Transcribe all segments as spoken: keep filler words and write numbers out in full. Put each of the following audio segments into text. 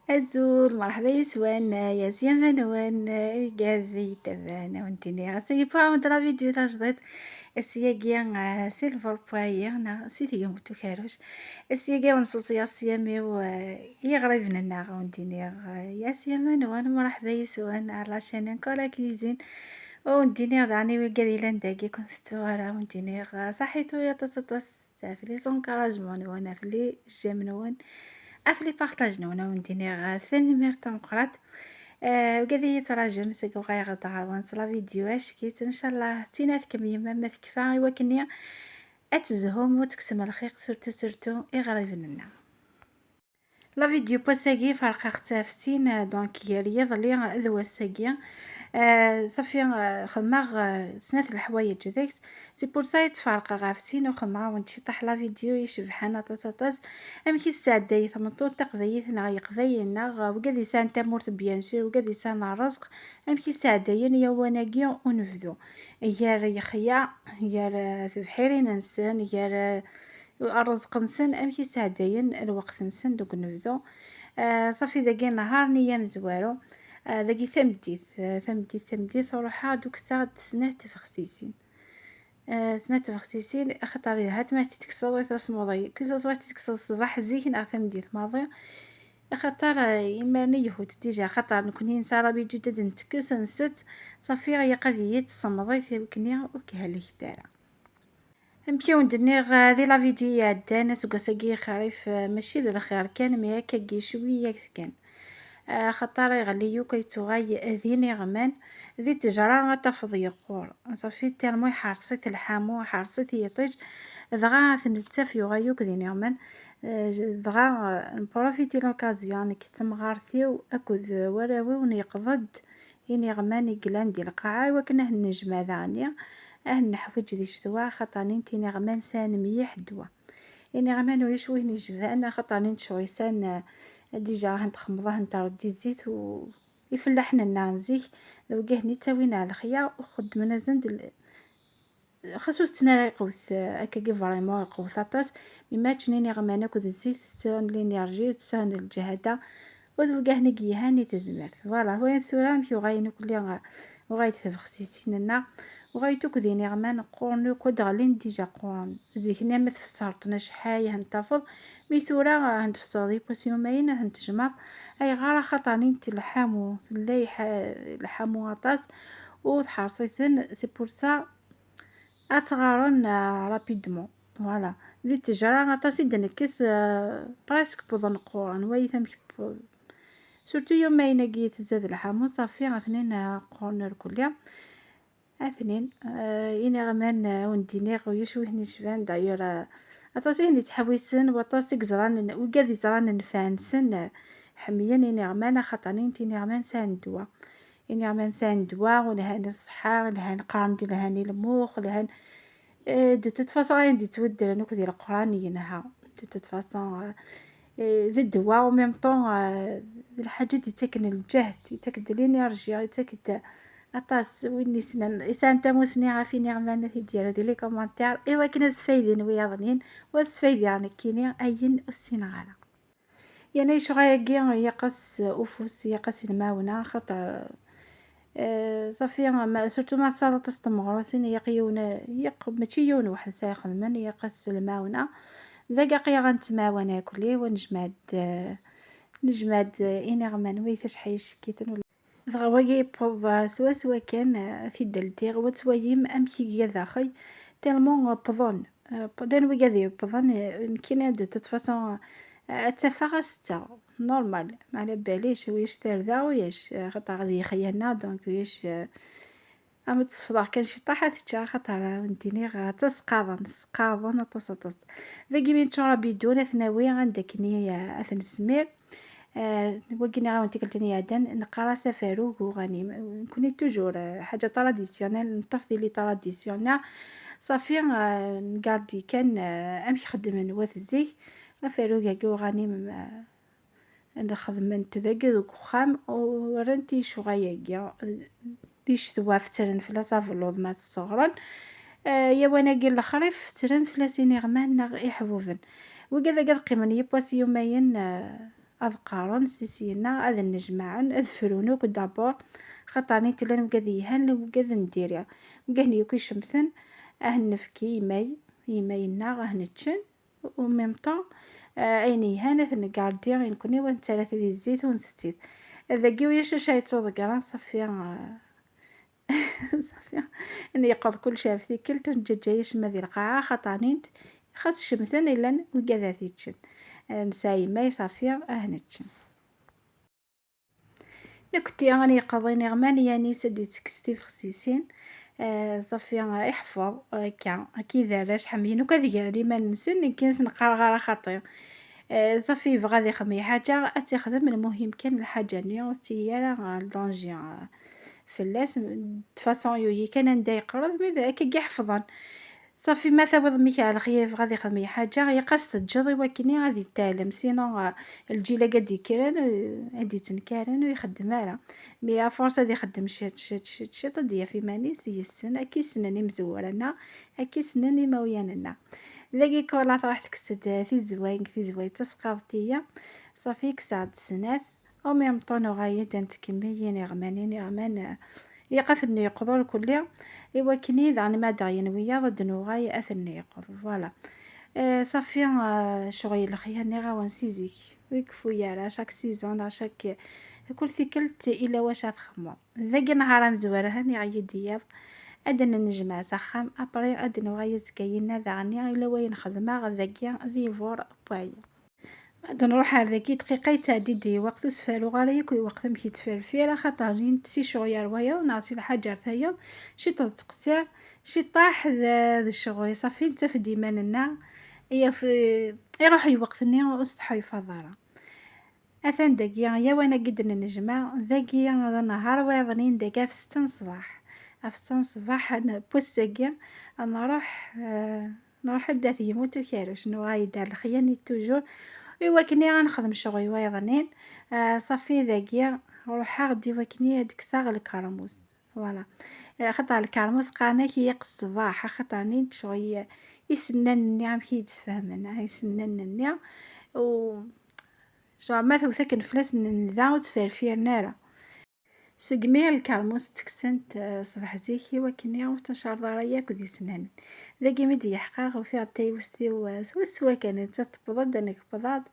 Azul, merḥba yes-wen, yas yaman-wen, igad yitaban, a wen-d-iniɣ, ass-agi bɣiɣ-awen-d la vidéo tajdiṭ, ass-agi, eh, silver poyer, neɣ si tgemmunt ukerruc, ass-agi a wen-ssuẓyeɣ s yam-iw, eh, i yiɣriben-nneɣ, a wen-d-iniɣ, eh, yas yaman-wen, merḥba yes-wen, ar la chaîne Encore la cuisine, a wen-d-iniɣ daɣen i wigad yellan dagi, ur ken-tettuɣ ara, a wen-d-iniɣ, eh, saḥit-wi aṭas aṭas, ɣef les encouragements-nwen, ɣef les j'aime-nwen, ɣef les partages-nwen, a wen-d-iniɣ, eh, tanemmirt tameqqrant. Eh, wigad i yi-yettrajun, seg uɣayeɣ-d ɣer-wen s la vidéo, ack-itt, ncallah, d tin ad tkemmlem ama tekfa, i wakken ad tezhum u ad tekksem lxiq, surtout, surtout, iɣriben-nneɣ. La vidéo n wass-agi ferqeɣ-tt ɣef sin, eh, donc, gar yiḍelli d wass-agi. Eh, safi, eh, xedmeɣ, eh, snat leḥwayeǧ deg-s. C'est pour ça i ttferqeɣ ɣef sin, u xedmeɣ-awen-d ciṭṭaḥ la vidéo icebḥen aṭas aṭas. Amek i tesɛedday tmeṭṭut taqbaylit neɣ yeqbayel-nneɣ, wigad yesɛan tamurt, bien sûr, wigad yesɛan rrezq, amek i sɛeddayen lawan-agi unebdu, gar yexya, gar, eh, tebḥirin-nsen, gar, eh, rrezq-nsen, amek i sɛeddayen lweqt-nsen deg unebdu. Eh, safi dagi nnhar-nni amezwaru, eh, dagi tameddit, eh, tameddit, tameddit, ruḥeɣ-d uksaɣ-d snat tbexsisin. Eh, snat tbexsisin, axaṭer yelha-t ma t-id-tekkseḍ i tasmuḍi. Kuzas ma t-id-tekkseḍ ṣṣbeḥ zik neɣ tameddit maḍi. Axaṭer, eh, imarni yehut dija, axaṭer nekni nesɛa l'habitude ad ntekkes, nsett, safi, ilaq ad iyi-tessemḍit i wakken ur k-helliket ara. Amek i wen-d-nniɣ, eh, di la vidéo iɛeddan, aseggas-agi yexrif, eh, mačči d lxir kan, mi akkagi cwiya kan. Eh, axaṭer iɣelli yakk yettuɣal d iniɣman, di ttejra ad tafeḍ yeqqur. Safi tellement iḥerṣ-it lḥamu, iḥerṣ-it yiṭij, dɣa ad t-nettaf yuɣal yakk d iniɣman. Eh, dɣa, eh, nprofiti l'occasion, nekk d temɣart-iw akked warraw-iw, neqḍa-d iniɣman i yellan di lqaɛa, i wakken ad ten-nejmeɛ daɣen, ad ten-neḥwiǧ di ccetwa, axaṭer nin tiniɣman sɛan mliḥ ddwa. Iniɣman ulac win icban, axaṭer nin ccɣel sɛan, eh, dija ad ten-texmeḍ, ad ten-terreḍ di zzit, u ifellaḥen-nneɣ n zik, d wigad-nni ttawin ar lexya, u xeddmen-asen-d l-, xas ur tetten ara lqut, eh, akkagi vraiment lqut aṭas, mi ma ččen iniɣman akked zzit, tesɛun l'énergie, tesɛun lǧehda, u d wigad-nni i yelhan i tezmert. Voilà, wayen tura amek uɣalen akk-, uɣalent tbexsisin-nneɣ, uɣalent akk d iniɣman qquren akk, ad d-ɣlin dija qquren. Zik-nni ma tfesreḍ-ten acḥal ad ten-tafeḍ, mi tura ad ten-tfesreḍ yiwwas yumayen ad ten-tejmeḍ. Ayɣer? Axaṭer nin lḥamu, tella lḥa-, lḥamu aṭas, u tḥerṣ-iten, c'est pour ça ad ttɣaren, euh, rapidement. Voilà. Di ttejra aṭas i d-nekkes, euh, presque wwḍen qquren. Wayt amek ww-, surtout yumayen-agi tezza d lḥamu, safi, atnin, euh, qquren irkelli. Atnin, euh, iniɣman, euh, wen-d-iniɣ, ulac win icban, d'ailleurs, euh, aṭas i ten-ittḥewwisen, waṭas i yeẓran, wigad yeẓran nnfeɛ-nsen, euh, ḥemmlen iniɣman, axaṭer nin tiniɣman sɛan ddwa. Iniɣman sɛan ddwa, u lhan i ṣṣeḥḥa, lhan, qqaren-d lhan i lmux, lhan, eh, de toute façon, ayen d-yettwaddren akk di Leqran yenha. De toute façon, eh, eh, d ddwa, en même temps, eh, d lḥaǧa i d-yettaken lǧehd, yettak-d l'énergie, yettak-d aṭas. Win yesnen, yesɛan tamusni ɣef iniɣman, ad t-id-yerr di les commentaires, i wakken ad sfayden wiyaḍ-nin, u ad sfaydeɣ nekkini ayen ur ssineɣ ara. Yerna ccɣel-agi ilaq-as ufus, ilaq-as lemɛawna, xaṭer, eh, safi, ma, surtout ma tesɛiḍ aṭas n tmeɣrusin, ilaq yiwen, ilaq mačči yiwen weḥd-s ara ixedmen, ilaq-as lemɛawna. Dagi aql-aɣ nettemɛawan irkelli, wa nejmeɛ-d, eh, nejmeɛ-d, eh, iniɣman, wayt acḥal icekkiten. Dɣa wagi yewweḍ, eh, swaswa kan, eh, ad t-id-ldiɣ, wa ttwalim amek iga daxel, tellement, eh, wwḍen, eh, llan wigad yewwḍen, eh, nekkini de toute façon, eh, ad tt-afeɣ ad s-tteɣ, normal, ma ala balec, ulac tarda, ulac, eh, xaṭer ad yexyana, donc ulac, eh, ama tesfeḍ-aɣ kan ciṭṭaḥ ad teččeɣ, xaṭer, eh, ad wen-d-iniɣ, eh, ad tt-sqaḍen, sqaḍen aṭas, aṭas. Dagi mi neččur abidun, ad t-nawi anda akken i, eh, ad t-nesmir. Eh, wagi nniɣ-awen tikkelt-nni iɛeddan, neqqar-as afarug uɣanim. Nekkni toujours, eh, ḥaǧa traditionnelle, neṭṭef di les traditions-nneɣ. Safi, eh, ngardi kan, eh, amek xeddmen wat zik. Afarug-agi uɣanim, eh, xedmen-t dagi deg uxxam, u rran-t i ccɣel-agi. Di ccetwa fettren fell-as abelluḍ ma t-sseɣren. Eh, lawan-agi n lexrif fettren fell-as iniɣman neɣ iḥbuben. Wigad-agi ad qqimen yiwwas yumayen, eh, ad qqaren si syenna, ad nnejmaɛen, ad frun akk d'abord, xaṭer nitni llan wigad yelhan, llan wigad n diri, wigad-nni akk icemten, ad nefk i yemma-y, i yemma-y-nneɣ, ad neččen, u même temps, euh, ayen yelhan ad t-ngardi i nekni, u ad nettarra-t di zzit u ntetti-t. Dagi ulac acu ay yettuḍeggren, ṣafi, euh, ṣafi, nyeqqeḍ kullec ɣef tikkelt, ur neǧǧaǧǧay acemma di lqaɛa, xaṭer nint, xas cemten, llan wigad ad t-yeččen. Eh, nesɛa yemma-y, ṣafi, ah, neččen. Nekkti, ad nyeqqeḍ iniɣman, yanis ad d-ittekkes tibexsisin, eh, ṣafi, eh, iḥfeḍ, akka, akka i d arrac, ḥemmlen akk ad gren iman-nsen, nekk ur sen-qqareɣ ara xaṭi. Eh, ṣafi, yebɣa ad ixdem i ḥaǧa, ad tt-ixdem, lmuhim kan lḥaǧa-nni ur ttili ara, eh, le danger, eh, fell-as. De toute façon, yugi kan anda yeqreb, mi d akka i ḥefḍen. Ṣafi, ma tawiḍ mmi-k ɣer lexyal, yebɣa ad ixdem i ḥaǧa, ilaq ad s-teǧǧeḍ i wakken ad yettalem. Sinon, eh, lǧil-agi ad d-yekkren, eh, ad d-yettenkaren, ur ixeddem ara. Mi à force ad ixeddem ciṭ, ciṭ, ciṭ, ciṭ, ad d-yaf iman-is yessen, akka i ssnen imezwura-nneɣ, akka i ssnen imawlan-nneɣ. Dagi kan la truḥ tekkes-d tizway, tizway d tasqaḍt-ihi. Ṣafi, kkseɣ-d snat. En même temps, nuɣal-d ad nettkemmil iniɣman, iniɣman, eh, ilaq ad ten-neyqeḍ irkelli, i wakken i daɣen ma d-aɣ-yin wiyaḍ ad d-nuɣal ad ten-neyqeḍ. Voilà. Eh, ṣafi, eh, ccɣel lexyal, nniɣ-awen si zik, ur ikeffu ara, chaque saison, chaque, kul tikkelt illa wacu ad txedmeḍ. Dagi nnhar amezwaru, ha nniɣ-iyi-d yiḍ, ad d-nennejmaɛ s axxam, après ad d-nuɣal azekka yinna daɣen, illa wayen xedmeɣ dagi di bur n waya. Ma d-nruḥ ar dagi, dqiqa yettɛeddi-d lweqt, ur s-ferruɣ ara yakk i lweqt amek yettferfir, axaṭer nint si ccɣel ar wayeḍ, neɣ si lḥaǧa ar tayeḍ, ciṭ d teqsir, ciṭaḥ d, d ccɣel, ṣafi, nettaf-d iman-nneɣ, yaf-, iruḥ lweqt-nni ur s-teḥḥuyfaḍ ara. Atan dagi, yawan-agi d-nennejmaɛ, dagi d nnhar wayeḍnin, dagi ɣef setta n ṣṣbeḥ. Ɣef setta n ṣṣbeḥ n wass-agi, ad nruḥ, eh, nruḥ-d at Yimut Ukerruc, nuɣal-d ar lexyal-nni toujours, i wakken ad nexdem ccɣel wayeḍnin. Eh, ṣafi dagi, ruḥeɣ-d i wakken ad kkseɣ lkermus. Voilà. Eh, axaṭer lkermus qqaren-ak yaq ṣṣbeḥ, axaṭer-nni d ccɣel isennanen-nni, amek i yi-d-sfehmen, ah, isennanen-nni. U genre ma tewwet akken fell-asen nnda ur ttferfiren ara. Segmi lkermus ttekksen-t, eh, ṣṣbeḥ zik i wakken ur ttacareḍ ara yakk d isennanen. Dagi mi d-yeḥqeɣ, ufiɣ-d taywest-iw, eh, swaswa kan, nettat tewweḍ-d, nekk wwḍeɣ-d,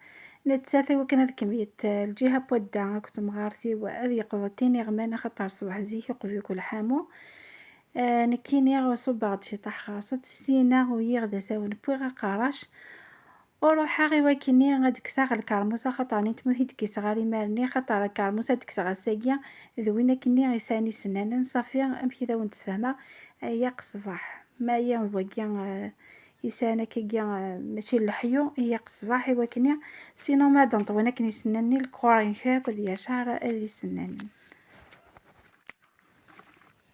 nettat i wakken ad kemmlet, eh, lǧiha n wadda akked temɣart-iw, ad yeqḍent iniɣman, axaṭer ṣṣbeḥ zik uqbel kul ḥamu. Eh, nekkini ṣubbeɣ-d ciṭaḥ xerṣet, syin uyiɣ d asawen, wwiɣ aqarac, u ruḥeɣ i wakken-nni ad kkseɣ lkermus, axaṭer nitni ur t-id-kkiseɣ ara imir-nni, axaṭer lkermus ad kkseɣ ass-agi, d win akkenni yesɛan isennanen, ṣafi, amek i d awen-d-sfehmeɣ, eh, yaq ṣṣbeḥ. Ma ya d wagi, eh, yesɛan akkagi, eh, mačči n leḥyu, yaq ṣṣbeḥ i wakken-nni, sinon ma d-nṭwin akken isennanen, lkuṛ-nnek akk ad yacar ad isennanen.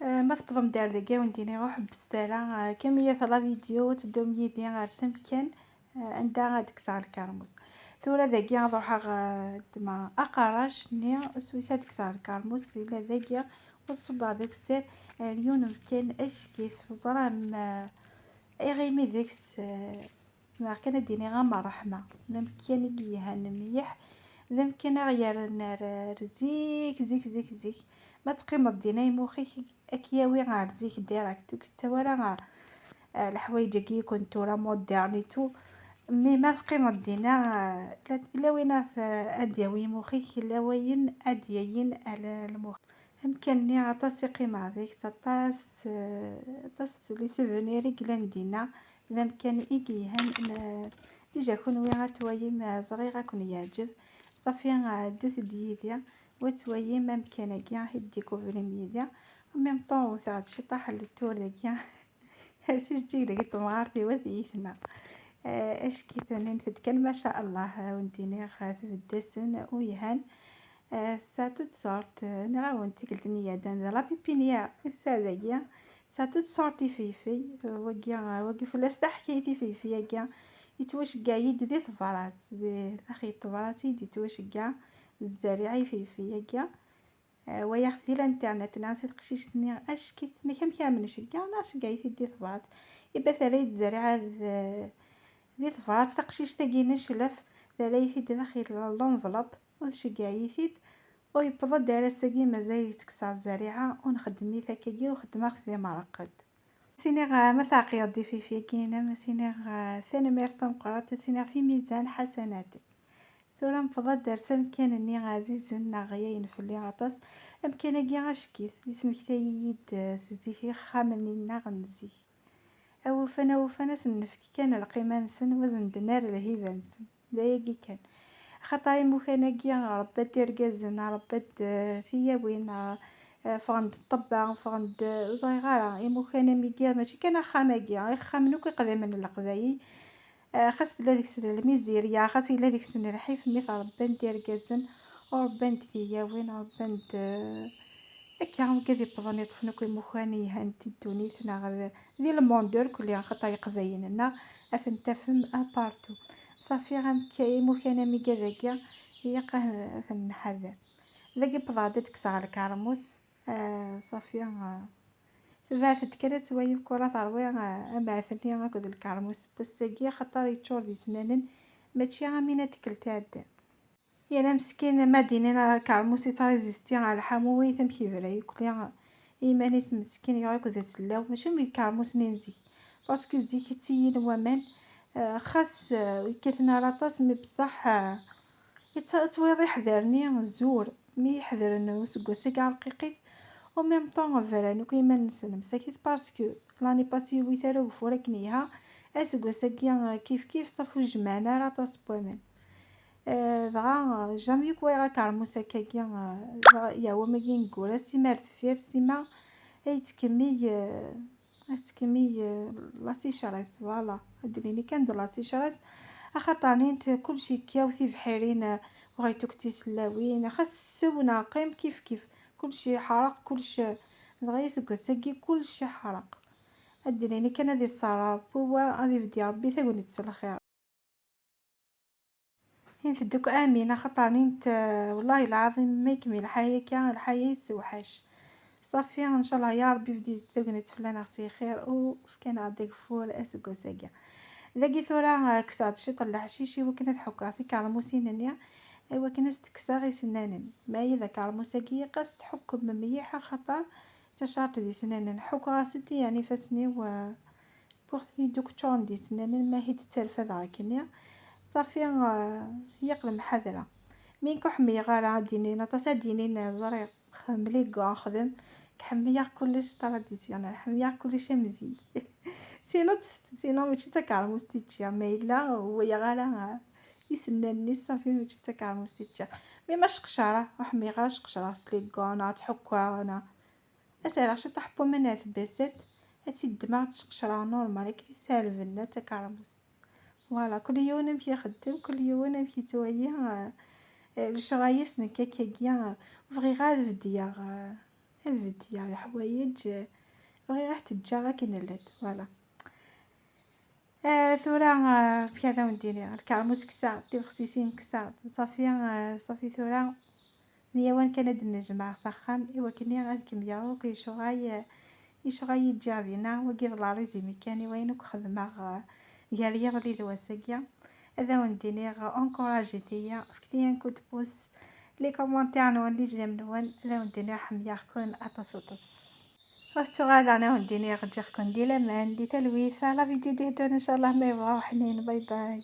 Eh, ma tewwḍem-d ar dagi, a wen-d-iniɣ ur ḥebbset ara, eh, kemmlet la vidéo, ad teddum yid-i ar s amkan, eh, anda ad kkseɣ lkermus. Tura dagi ad ruḥeɣ, eh, ad ddmeɣ aqarac-nni, swayes ad kkseɣ lkermus, yella dagi, u ad ṣubbeɣ deg-s, eh, ar yiwen umkan acek-it, teẓram, eh, iɣimi deg-s, eh, Zemreɣ kan ad d-iniɣ am ṛṛeḥma, d amkan i yelhan mliḥ, d amkan i ɣ-yerren ar, ar zik, zik, zik, zik. Ma teqqimeḍ dinna, imux-ik ad k-yawi ar zik direct, ur k-yettawi ara, eh, leḥwayeǧ-agi i kun tura moderne et tout. Mi ma teqqimeḍ dinna, eh, la, la win ad, ad d-yawi imux-ik, la wayen ad d-yayin ar lmux. Amkan-nni aṭas i qqimeɣ deg-s, aṭas, eh, aṭas les souvenirs i yellan dinna. D amkan i yelhan, n-, déjà kunwi ad twayim, eh, ẓriɣ ad ken-yeɛǧeb. Ṣafi, eh, ddut-d yid-i, u ad twayim amkan-agi, ad t-id-découvrim yid-i. En même temps, wteɣ-d ciṭaḥ n le tour dagi. Ar s ijeǧǧig dagi n temɣart-iw ad iyi-tneɣ. Eh, acki tenint-d kan, ma sha Allah, a wen-d-iniɣ, eh, tbedd-asen u yelhan. Eh, tesɛa toutes sortes, eh, nniɣ-awen tikkelt-nni iɛeddan d la pépinière i tesɛa dagi. Tesɛa toutes sortes ifeyfey, eh, wagi, eh, wagi fell-as taḥkayt ifeyfey-agi. Yettwaceggeɛ-iyi-d di tebrat, di daxel n tebrat i d-yettwaceggeɛ zzerriɛa ifeyfey-agi. Eh, wayeɣ-t di l'internet, nniɣ-as i teqcict-nni, acki-t, nniɣ amek ara m-nceggeɛ, neɣ ceggeɛ-it-id di tebrat. Iba terra-yi-d zzerriɛa d, di tebrat, taqcict-agi n cclef, Terra-yi-t-id daxel l'enveloppe, ur tceggeɛ-iyi-t-id, u yewweḍ-d ar ass-agi mazal yettekkes ɣer zzeriɛa, u nxeddem-it akkagi u xeddmeɣ-t d imerqed. Siniɣ, eh, ma teɛqileḍ-d ifif-agi, ma siniɣ, eh, tanemmirt tameqqrant, siniɣ fi mizan ḥasanat. Tura newweḍ-d ar amkan-nni ɛzizen neɣ ɣlayen fell-i aṭas, amkan-agi acek-it, yesmektay-iyi-d, eh, s zik ixxamen-nneɣ n zik. Awufan, awufan, ad sen-nefk kan lqima-nsen, ur sen-d-nerr lhiba-nsen. D ayagi kan. Axaṭer imukan-agi ṛebban-d irgazen, ṛebban-d, eh, tiyawin, eh, eh, ffɣen-d ṭṭebba, ffɣen-d, eh, ur ẓriɣ ara, imukan am wigi, mačči kan axxam-agi, ixxamen akk iqdimen n Leqbayel, eh, xas tella deg-sen lmizirya, xas yella deg-sen lḥif, mi t-ṛebban-d irgazen, u ṛebban-d tiyawin, ṛebban-d, eh, akka, wigad iwwḍen iṭṭfen akk imukan yelhan di ddunit, neɣ d, di le monde irkelli, axaṭer Iqbayliyen-nneɣ ad ten-tafem partout. Ṣafi, amek imukan am wigad-agi, ilaq ad, ad ten-nḥader. Dagi wwḍeɣ-d ad kkseɣ lkermus, ah, ṣafi, ah, tebɛet-d kan ad twali mkul terwi, ah, abeɛt-nni akked lkermus n wass-agi, axaṭer yeččur d isnanen, mačči am win n tikkelt iɛeddan. Yerna meskin, ma d-inin akermus yettrezisti ɣer lḥamu, wayt amek yebra yakk i yiman-is meskin, yuɣ akked asellaw, mačči am ikermusen n zik, parce que zik ittiyin waman, eh, xas, eh, ur kkaten ara aṭas, mi beṣṣeḥ, eh, yettwayeḍ iḥder-nni zur, mi ḥedren useggas-agi arqiqit, au même temps bran akk iman-nsen msakit, parce que l'année passée yewwi-t ara ugeffur akken yelha, aseggas-agi, eh, kif kif, ṣafi ur jemmɛen ara aṭas n waman. Eh, dɣa, eh, jamais akk walaɣ akermus akkagi, eh, dɣa yeɛwa wagi ineggura, sima ar deffir, sima ay yettkemmil, eh, ay yettkemmil, eh, la sécheresse, voilà. Ad d-nini kan d la sécheresse, axaṭer nint kullec yekkaw, tibḥirin, eh, bɣant akk tisellawin, xas ssew neɣ qqim kif kif, kullec yeḥreq, kullec, eh, dɣa aseggas-agi kullec yeḥreq. Ad d-nini kan ad iṣṣer Ṛebbi, wa ad ibdel Ṛebbi tagnit s lxir. Nteddu akk amin, axaṭer nint, eh, wallahi lɛaḍim, ma ikemmel lḥal akka, lḥal-a yessewḥac. Ṣafi, ncallah ya Ṛebbi, bdi tagnit fell-aneɣ si lxir, u fkan-aɣ-d ageffur aseggas-agi. Dagi tura, eh, kkseɣ-d ciṭ n leḥcic i wakken ad ḥukkeɣ tikermusin-nni, i wakken ad s-d-kkseɣ isennanen. Ma yella akermus-agi, yeqqas tḥukkem mliḥ, axaṭer tacaṛt d isennanen. Ḥukkeɣ-as-d, yeɛni ifassen-iw, eh, wwiɣ-ten-id akk ččuren d isennanen, ma hi d-tterfadeɣ akkenni. Ṣafi, eh, ilaq lemḥadra. Mi nekk ur ḥemmleɣ ara ad d-inin aṭas, ad d-inin, eh, ẓriɣ, xdem les gants, xdem, ḥemmleɣ kullec traditionnel, ḥemmleɣ kullec am zik. Sinon, sinon mačči d takermust i ččiɣ, ma yella ur walaɣ ara, eh, isennanen-is, ṣafi mačči d takermust i ččiɣ. Mi ma ceqceṛ, ur ḥemmleɣ ara ceqceṛ s les gants, neɣ ad ttḥukkeɣ, neɣ Ad s-rreɣ ciṭṭaḥ n waman ar tbasat, ad tt-id-ddmeɣ, ad tt-ceqcreɣ normal, akken i tesɛa lbenna d takermust. Voilà, kul yiwen amek ixeddem, kul yiwen amek yettwali, eh, eh, lecɣal-is. Nekk akkagi, eh, bɣiɣ ad bedyeɣ, eh, ad bedyeɣ leḥwayeǧ, eh, bɣiɣ ad tt-ǧǧeɣ akken llant, voilà. Eh, tura, eh, amek ad awen-d-iniɣ, lkermus kkseɣ, tibexsisin kkseɣ, ṣafi, eh, ṣafi tura. D lawan kan ad d-nejmeɛ s axxam, i wakken ad kemmleɣ akk lecɣal, eh, lecɣal i ǧǧiɣ dinna. Wagi d la résumé kan i wayen akk xedmeɣ, eh, gar yiḍelli d wass-agi. Ad awen-d-iniɣ, eh, encouragez-iyi, fket-iyi un coup de pouce, les commentaires-nwen, les j'aime-nwen, ad awen-d-iniɣ ḥemmleɣ-ken aṭas aṭas. Ur ttuɣaleɣ ad awen-d-iniɣ ǧǧiɣ-ken di laman, di talwit, à la vidéo d-iheddun, ncallah, ma yebɣa uḥnin. Bye bye.